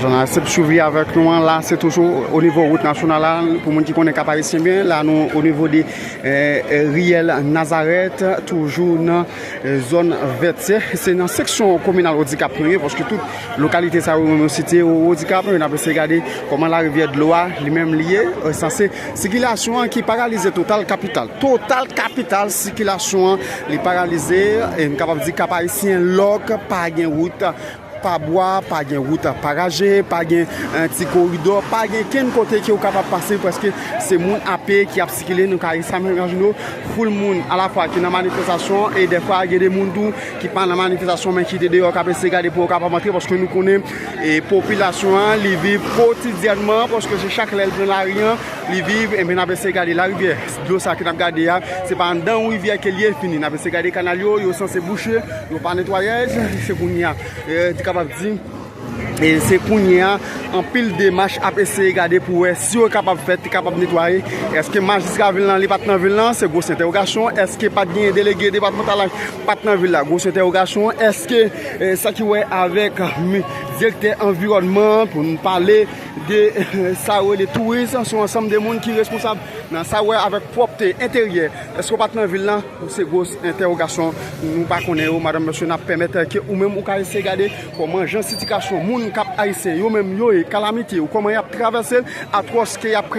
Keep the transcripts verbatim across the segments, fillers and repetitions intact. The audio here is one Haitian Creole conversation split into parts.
Jounalistik swivi avèk nou an la, se toujou o nivo wout nasyonal la, pou moun ki konnen Kap Ayisyen byen, la nou o nivo de, eh, eh, riyèl Nazarèt, toujou nan, eh, zòn vèt. Se, se nan seksyon kominal Odikap nou ye, paske tout lokalite sa yo menm yo site o Odikap, nou ap eseye gade kòman larivyè dlo a, li menm li ye, eh, sanse sikilasyon an ki paralize total kapital. Total kapital sikilasyon an, li paralize, e m kapab di Kap Ayisyen lòk, pa gen wout, pa bwa, pa gen wout paraje, pa gen, eh, ti koridò, pa gen kenn kote ke w kapab pase, paske se moun a pye ki ap sikile, nou ka sa menm imajine w, foul moun alafwa ki nan manifestasyon, e dèfwa gen de moun tou ki pa nan manifestasyon, men ki te deyò, k ap eseye gade pou yo kapab antre, paske nou konnen, e, popilasyon an, li viv kotidyènman, paske se chak lè l pran lari an, li viv, enben, n ap eseye gade larivyè. Dlo sa ke n ap gade a, se pa anndan yon rivyè ke l ye fini. N ap eseye gade kanal yo, yo sanse bouche, yo pa netwayaj, se kounye a, e, te kapab di, e se kounye a, anpil demach ap eseye gade pou wè si yo kapab fèt, kapab netwaye. Èske majistra vil lan, li pa t nan vil lan? Se gwo entèwogasyon. Èske pa t gen delege depatmantal la, pa t nan vil la? Gwo entèwogasyon. Èske, e, sa ki wè avèk, mi-, direktè anviwònman, pou n pale de, e, sa yo rele touris, se yon ansanm de moun ki responsab nan sa wè avèk pwòpte enteryè. Èske w pa t nan vil lan? Se gwo entèwogasyon. Nou pa konnen yo, madanm, mesye, n ap pèmèt ke ou menm ou ka eseye gade kòman jan sitiyasyon moun Kap Ayisyen yo menm yo ye, kalamite yo, kòman y ap travèse l, atwòs ke y ap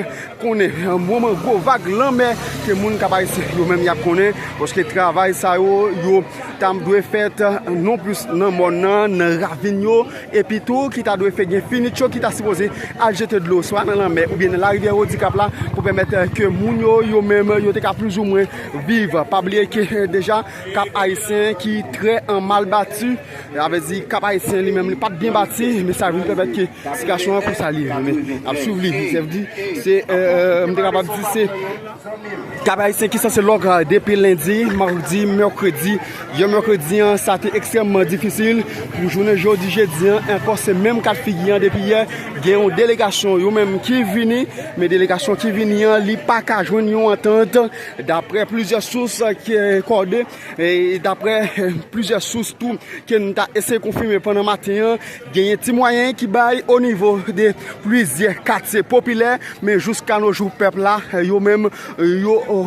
konnen, moman gwo vag lanmè ke moun Kap Ayisyen yo menm y ap konnen, paske travay sa yo, yo ta dwe fèt non plis nan mòn nan, nan ravin yo, epi tou ki ta dwe fè gen finityo ki ta sipoze al jete dlo swa nan lanmè oubyen nan larivyè Odikap la pou pèmèt, eh, ke moun yo, yo menm, yo te ka plizoumwen viv. Pa bliye ke, eh, deja, Kap Ayisyen ki trè an mal bati, sa vle di Kap Ayisyen li menm li pa t byen bati, men sa vin pèmèt ke sitiyasyon an konsa li ye. Men ap swiv li, se vle di, se, eh, m te kapab di se Kap Ayisyen ki sanse lòk, a, depi lendi, madi, mèkredi. Yè mèkredi an, sa te ekstrèmman difisil. Pou jounen jodi, jedi an, ankò se menm ka d figi an depi yè. Gen yon delegasyon, yo menm ki vini, men delegasyon ki vini an, li pa ka jwenn yon antant, daprè plizyè sous ki kòde, e daprè, eh, plizyè sous tou, ke n ta eseye konfime pandan maten an, genyen ti mwayen ki bay o nivo de plizyè katye popilè, men jiska no jou, pèp la, yo menm, yo, o,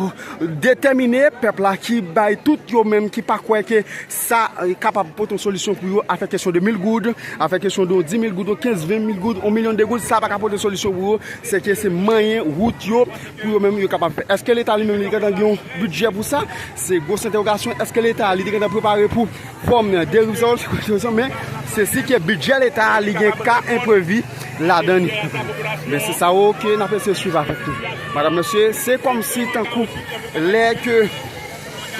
detèmine, pèp la ki bay tout yo menm ki pa kwè ke sa, eh, kapab pote yon solisyon pou yo, afè kesyon de mil goud, afè kesyon de yon di mil goud, yon kenz, ven mil goud, yon milyon de goud, sa pa ka pote solisyon pou yo, se ke se manyen wout yo, pou yo menm yo kapab fè. Èske Leta li menm li gentan gen yon bidjè pou sa? Se gwo entèwogasyon. Èske Leta li te gentan prepare pou fòm de rizòl, men se si ke bidjè Leta a li gen ka enprevi ladan li. Men se sa yo ke n ap eseye swiv avèk nou. Madanm, mesye, se kòmsi tankou lè ke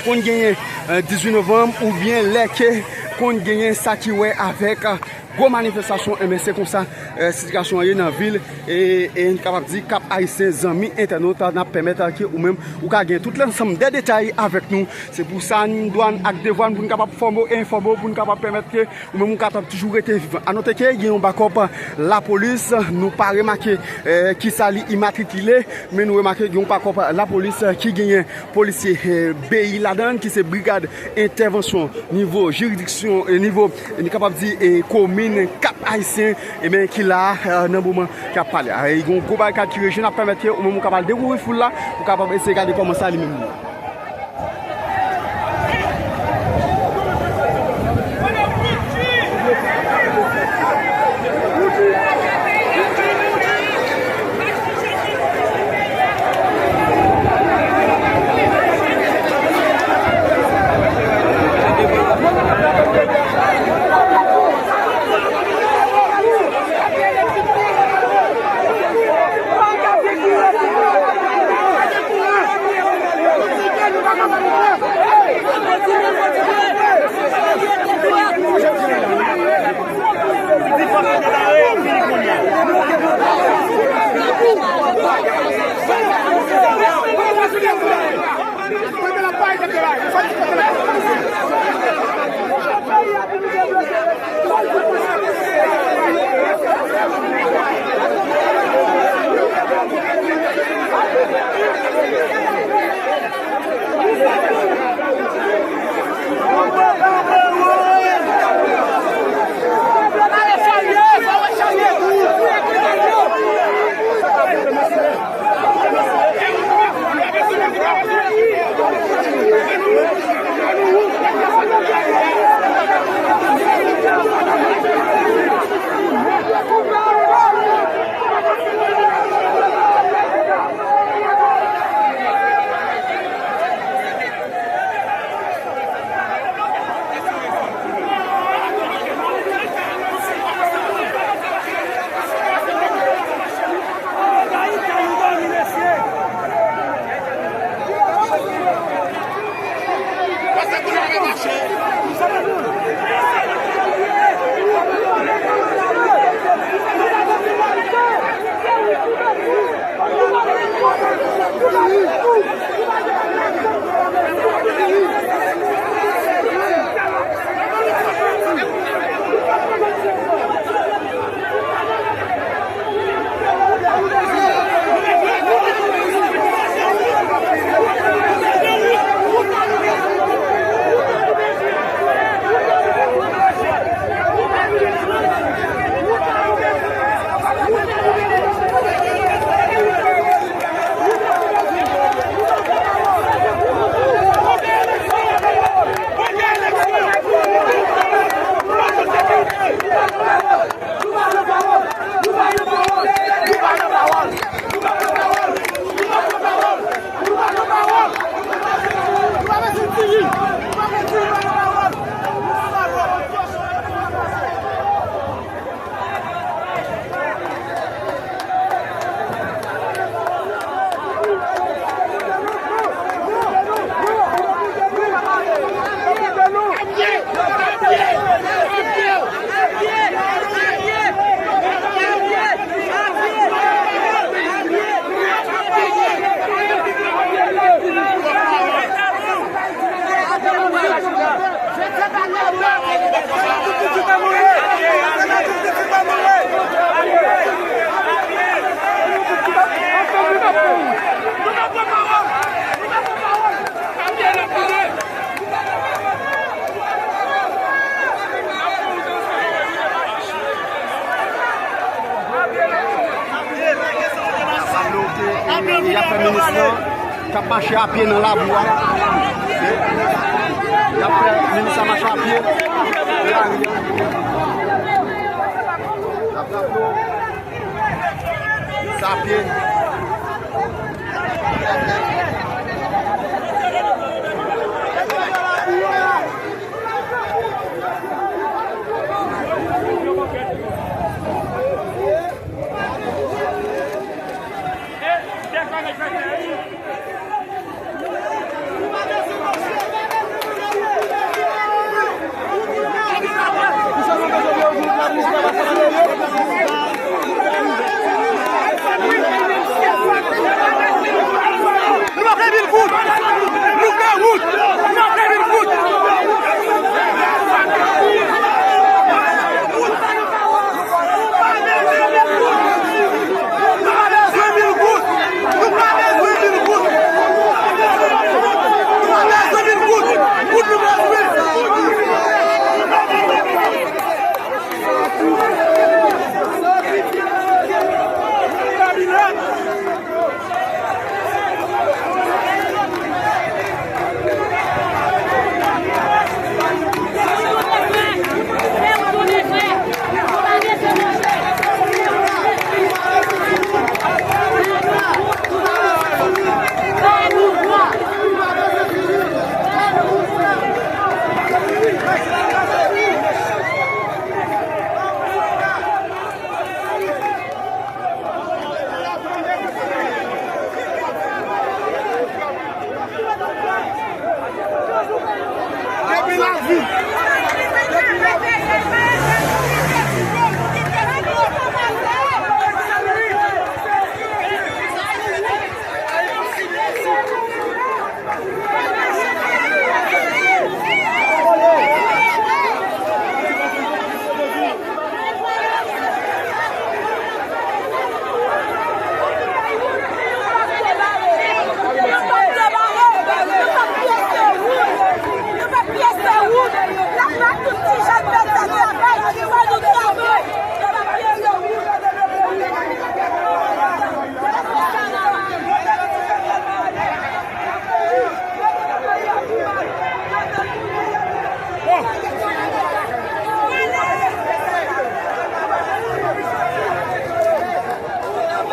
konn genyen, eh, dizuit novanm oubyen lè ke konn genyen sa ki wè avèk, eh, gwo manifestasyon, enben se konsa, eh, sitiyasyon an ye nan vil, e, e n kapab di Kap Ayisyen, zanmi entènot, n ap pèmèt ke ou menm ou ka gen tout lansanm de detay avèk nou. Se pou sa, n dwa n ak devwa n pou n kapab fòme w e enfòme w, pou n kapab pèmèt ke ou menm ou kapab toujou rete vivan. Anote ke gen yon bakòp lapolis, nou pa remake, eh, kisa li imatrikile, men nou remake gen yon bakòp lapolis ki genyen polisye, eh, B I ladan l, ki se Brigad Entèvansyon nivo jiridiksyon, eh, nivo, nou kapab di, eh, komin Kap Ayisyen, enben, ki la, eh, nan moman k ap pale a. E gen yon gwo barikad ki rejwenn ap pèmèt ke ou menm ou kapab dekouvri foul la, ou kapab eseye gade kòman sa li menm li ye. Y ap fè minis lan k ap mache a pye nan labou a. Y ap fè minis la mache a pye nan lari a. Y ap frape yo. Sa pye. Nou pa fè vil kout! Nou fè wout! Nou pa fè vil kout! Nou pa bezwen vil kout! Nou pa bezwen vil kout! Nou pa bezwen vil kout! Kout nou bezwen! Depi lavi.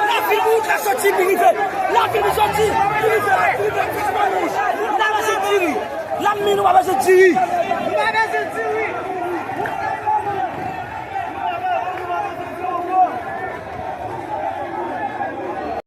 Lafil pou ou ka soti pou rive. Lafil pou soti pou rive. Pou rive, pou rive, pou rive. N a manje diri. Lanmi nou pa manje diri. Nou pa manje diri.